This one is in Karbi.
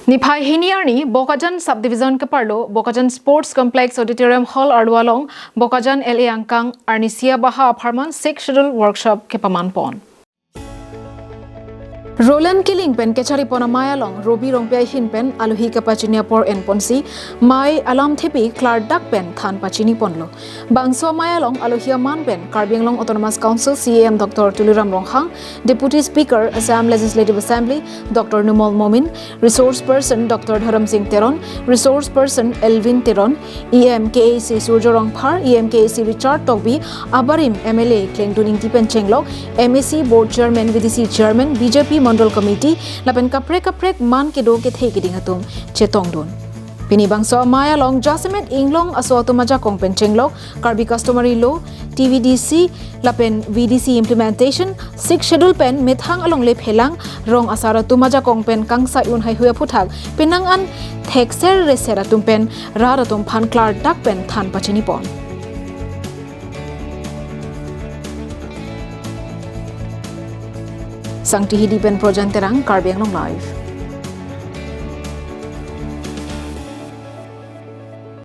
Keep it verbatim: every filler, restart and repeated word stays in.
Niphai hini arni Bokajan Subdivision keparlo Bokajan Sports Complex Auditorium Hall arlo along Bokajan L A angkang arnisi abaha apharman Sixth Schedule Workshop kepaman pon. Roland Killing pen kechari pon amei along Robi Rongpi ahin pen alohi kapachini apor enponsi mei alam thepi klardak pen than pachini ponlo. Bangso amei along alohi aman pen Karbi Anglong Autonomous Council C E M Doctor Tuliram Ronghang, Deputy Speaker Assam Legislative Assembly Doctor Numal Momin, Resource Person Doctor Dharam Singh Teron, Resource Person Elvin Teron, E M K A C Surjo Rongphar, E M K A C Richard Tokbi, abarim M L A Klengdun Ingti pen chenglok, M A C Board Chairman, V D C Chairman, B J P Mondol Committee, lapen kaprek kaprek man kedo kethe keding atum chetongdun. Pini bangso amei along jasemet inglong aso atum ajakong pen chenglok, Karbi Customary Law, T V D C, lapen V D C Implementation, Sixth Schedule pen methang alongle phelang, rong asar atum ajakong pen kangsai un haihui aphuthak, penang an thekser reser atum pen rat atum aphan klardak pen than pachini pon. Sangti Hidi pen Projan Terang, Karbi Anglong Live.